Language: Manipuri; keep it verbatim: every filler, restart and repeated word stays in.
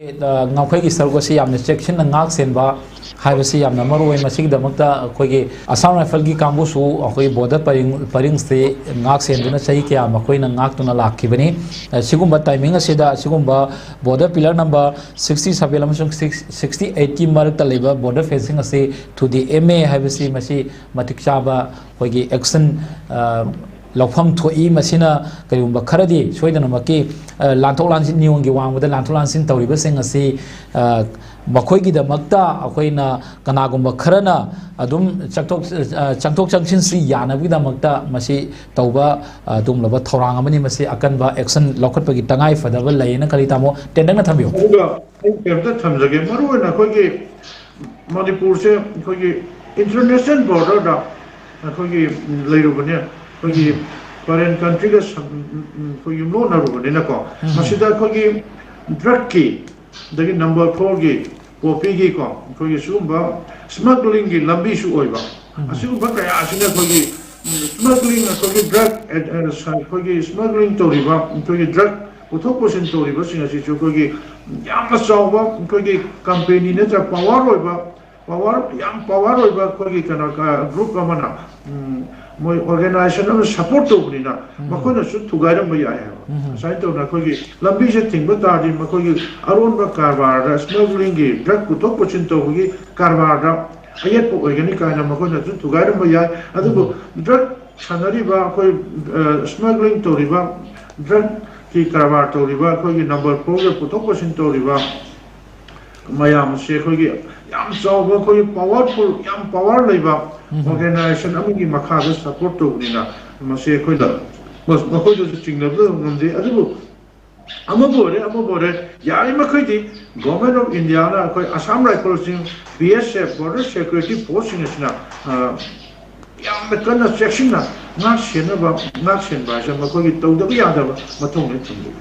ꯑ, ꯉꯝꯈꯩꯒꯤ ꯁꯔꯨꯛ ꯑꯁꯤ ꯌꯥꯝꯅ ꯆꯦꯛꯁꯤꯟꯅ ꯉꯥꯛ ꯁꯦꯟꯕ ꯍꯥꯏꯕꯁꯤ ꯌꯥꯝꯅ ꯃꯔꯨ ꯑꯣꯏ꯫ ꯃꯁꯤꯒꯤꯗꯃꯛꯇ ꯑꯩꯈꯣꯏꯒꯤ ꯑꯁꯥꯝ ꯔꯥꯏꯐꯜꯒꯤ ꯀꯥꯡꯕꯨꯁꯨ ꯑꯩꯈꯣꯏꯒꯤ ꯕꯣꯔꯗꯔ ꯄꯔꯤꯡ, ꯄꯔꯤꯡꯁꯤ ꯉꯥꯛ ꯁꯦꯟꯗꯨꯅ ꯆꯍꯤ ꯀꯌꯥ ꯃꯈꯣꯏꯅ ꯉꯥꯛꯇꯨꯅ ꯂꯥꯛꯈꯤꯕꯅꯤ꯫ ꯑ, ꯁꯤꯒꯨꯝꯕ ꯇꯥꯏꯃꯤꯡ ꯑꯁꯤꯗ ꯑꯁꯤꯒꯨꯝꯕ border pillar number sixty seven ꯑꯃꯁꯨꯡ ꯁꯤꯛꯁ, ꯁꯤꯛꯁꯇꯤ ꯑꯩꯠꯀꯤ ꯃꯔꯛꯇ ꯂꯩꯕ ꯕꯣꯔꯗꯔ ꯐꯦꯟꯁꯤꯡ ꯑꯁꯤ ꯊꯨꯗꯦꯛ ꯑꯦꯝꯃꯦ ꯍꯥꯏꯕꯁꯤ ꯃꯁꯤ ꯃꯇꯤꯛ ꯆꯥꯕ ꯑꯩꯈꯣꯏꯒꯤ ꯑꯦꯛꯁꯟ, ꯑ, ꯂꯧꯐꯝ ꯊꯣꯛꯏ꯫ ꯃꯁꯤꯅ ꯀꯔꯤꯒꯨꯝꯕ ꯈꯔꯗꯤ ꯁꯣꯏꯗꯅꯃꯛꯀꯤ, ꯑ, ꯂꯥꯟꯊꯣꯛ ꯂꯥꯟꯁꯤꯟ, ꯅꯤꯌꯣꯝꯒꯤ ꯋꯥꯡꯃꯗ ꯂꯥꯟꯊꯣꯛ ꯂꯥꯟꯁꯤꯟ ꯇꯧꯔꯤꯕꯁꯤꯡ ꯑꯁꯤ, ꯑ, ꯃꯈꯣꯏꯒꯤꯗꯃꯛꯇ ꯑꯩꯈꯣꯏꯅ ꯀꯅꯥꯒꯨꯝꯕ ꯈꯔꯅ ꯑꯗꯨꯝ ꯆꯪꯊꯣꯛ, ꯑ, ꯆꯪꯊꯣꯛ ꯆꯪꯁꯤꯟꯁꯤ ꯌꯥꯅꯕꯒꯤꯗꯃꯛꯇ ꯃꯁꯤ ꯇꯧꯕ, ꯑ, ꯑꯗꯨꯒꯨꯝꯂꯕ ꯊꯧꯔꯥꯡ ꯑꯃꯅꯤ꯫ ꯃꯁꯤ ꯑꯀꯟꯕ ꯑꯦꯛꯁꯟ ꯂꯧꯈꯠꯄꯒꯤ ꯇꯉꯥꯏ ꯐꯗꯕ ꯂꯩꯌꯦꯅ ꯈꯜꯂꯤ꯫ ꯇꯥꯃꯣ, ꯇꯦꯟꯇꯛꯅ ꯊꯝꯕꯤꯌꯨ꯫ ꯑꯗꯨꯒ ꯑꯩ ꯀꯩꯝꯇ ꯊꯝꯖꯒꯦ, ꯃꯔꯨꯑꯣꯏꯅ ꯑꯩꯈꯣꯏꯒꯤ ꯃꯅꯤꯄꯨꯔꯁꯦ ꯑꯩꯈꯣꯏꯒꯤ ꯏꯟꯇꯔꯅꯦꯁꯅꯦꯜ ꯕꯣꯔꯗꯔꯗ ꯑꯩꯈꯣꯏꯒꯤ ꯂꯩꯔꯨꯕꯅꯦ, ꯑꯩꯈꯣꯏꯒꯤ ꯐꯣꯔꯦꯟ ꯀꯟꯇ꯭ꯔꯤꯒ ꯁꯝ-, ꯑꯩꯈꯣꯏ ꯌꯨꯝꯂꯣꯟꯅꯔꯨꯕꯅꯤꯅꯀꯣ, ꯎꯝ꯫ ꯃꯁꯤꯗ ꯑꯩꯈꯣꯏꯒꯤ ꯗ꯭ꯔꯒꯀꯤ, ꯑꯗꯒꯤ ꯅꯝꯕꯔ ꯐꯣꯔꯒꯤ ꯄꯣꯄꯤꯒꯤꯀꯣ, ꯑꯩꯈꯣꯏꯒꯤ ꯁꯤꯒꯨꯝꯕ ꯁ꯭ꯃꯒ꯭ꯂꯤꯡꯒꯤ ꯂꯝꯕꯤꯁꯨ ꯑꯣꯏꯕ꯫ ꯎꯝ꯫ ꯑꯁꯤꯒꯨꯝꯕ ꯀꯌꯥ ꯑꯁꯤꯅ ꯑꯩꯈꯣꯏꯒꯤ, ꯎꯝ, ꯁ꯭ꯃꯒ꯭ꯂꯤꯡ, ꯑꯩꯈꯣꯏꯒꯤ ꯗ꯭ꯔꯒ ꯑꯦ-, ꯑꯦ-, ꯑꯩꯈꯣꯏꯒꯤ ꯁ꯭ꯃꯒ꯭ꯂꯤꯡ ꯇꯧꯔꯤꯕ, ꯑꯩꯈꯣꯏꯒꯤ ꯗ꯭ꯔꯒ ꯄꯨꯊꯣꯛ ꯄꯨꯁꯤꯟ ꯇꯧꯔꯤꯕꯁꯤꯡ ꯑꯁꯤꯁꯨ ꯑꯩꯈꯣꯏꯒꯤ ꯌꯥꯝꯅ ꯆꯥꯎꯕ ꯑꯩꯈꯣꯏꯒꯤ ꯀꯝꯄꯦꯅꯤ ꯅꯠꯇ꯭ꯔꯒ ꯄꯋꯥꯔ ꯑꯣꯏꯕ, ꯄꯋꯥꯔ, ꯌꯥꯝ ꯄꯋꯥꯔ ꯑꯣꯏꯕ ꯑꯩꯈꯣꯏꯒꯤ ꯀꯩꯅꯣ, ꯒ꯭ꯔꯨꯞ ꯑꯃꯅ, ꯎꯝ, ꯃꯣꯏ ꯑꯣꯔꯒꯅꯥꯏꯖꯦꯁꯟ ꯑꯃ ꯁꯄꯣꯔꯠ ꯇꯧꯕꯅꯤꯅ, ꯎꯝ꯫ ꯃꯈꯣꯏꯅꯁꯨ ꯊꯨꯒꯥꯏꯔꯝꯕ ꯌꯥꯏ ꯍꯥꯏꯕ꯫ ꯎꯝ꯫ ꯑꯁꯨꯃꯥꯏꯅ ꯇꯧꯗꯅ ꯑꯩꯈꯣꯏꯒꯤ ꯂꯝꯕꯤꯁꯦ ꯊꯤꯡꯕ ꯇꯥꯔꯗꯤ ꯃꯈꯣꯏꯒꯤ ꯑꯔꯣꯟꯕ ꯀꯔꯕꯥꯔꯗ, ꯁ꯭ꯃꯒ꯭ꯂꯤꯡꯒꯤ, ꯗ꯭ꯔꯒ ꯄꯨꯊꯣꯛ ꯄꯨꯁꯤꯟ ꯇꯧꯕꯒꯤ ꯀꯔꯕꯥꯔꯗ ꯑꯌꯦꯠꯄ ꯑꯣꯏꯒꯅꯤ ꯀꯥꯏꯅ ꯃꯈꯣꯏꯅꯁꯨ ꯊꯨꯒꯥꯏꯔꯝꯕ ꯌꯥꯏ꯫ ꯑꯗꯨꯕꯨ ꯎꯝ꯫ ꯗ꯭ꯔꯒ ꯁꯥꯟꯅꯔꯤꯕ ꯑꯩꯈꯣꯏ, ꯑ, ꯁ꯭ꯃꯒ꯭ꯂꯤꯡ ꯇꯧꯔꯤꯕ, ꯗ꯭ꯔꯒꯀꯤ ꯀꯔꯕꯥꯔ ꯇꯧꯔꯤꯕ, ꯑꯩꯈꯣꯏꯒꯤ ꯅꯝꯕꯔ ꯐꯣꯔꯒ ꯄꯨꯊꯣꯛ ꯄꯨꯁꯤꯟ ꯇꯧꯔꯤꯕ ꯃꯌꯥꯝꯁꯦ ꯑꯩꯈꯣꯏꯒꯤ ꯌꯥꯝ ꯆꯥꯎꯕ, ꯑꯩꯈꯣꯏꯒꯤ ꯄꯋꯥꯔꯐꯨꯜ, ꯌꯥꯝ ꯄꯋꯥꯔ ꯂꯩꯕ ꯎꯝ꯫ ꯑꯣꯔꯒꯅꯥꯏꯖꯦꯁꯟ ꯑꯃꯒꯤ ꯃꯈꯥꯗ ꯁꯄꯣꯔꯠ ꯇꯧꯕꯅꯤꯅ, ꯃꯁꯤ ꯑꯩꯈꯣꯏꯅ ꯃꯈꯣꯏꯗꯁꯨ ꯆꯤꯡꯅꯕ ꯉꯝꯗꯦ꯫ ꯑꯗꯨꯕꯨ ꯑꯃꯕꯨ ꯑꯣꯏꯔꯦ, ꯑꯃꯕꯨ ꯑꯣꯏꯔꯦ, ꯌꯥꯔꯤꯃꯈꯩꯗꯤ Government of Indiaꯅ ꯑꯩꯈꯣꯏ Assam Riflesꯁꯤꯡ, B S F, Border Security Forceꯁꯤꯡ ꯑꯁꯤꯅ, ꯑ, ꯌꯥꯝꯅ ꯀꯟꯅ ꯆꯦꯛꯁꯤꯟꯅ ꯉꯥꯛ ꯁꯦꯟꯅꯕ, ꯉꯥꯛ ꯁꯦꯟꯕ ꯍꯥꯏꯁꯦ ꯃꯈꯣꯏꯒꯤ ꯇꯧꯗꯕ ꯌꯥꯗꯕ ꯃꯊꯧꯅꯦ ꯊꯝꯖꯩ꯫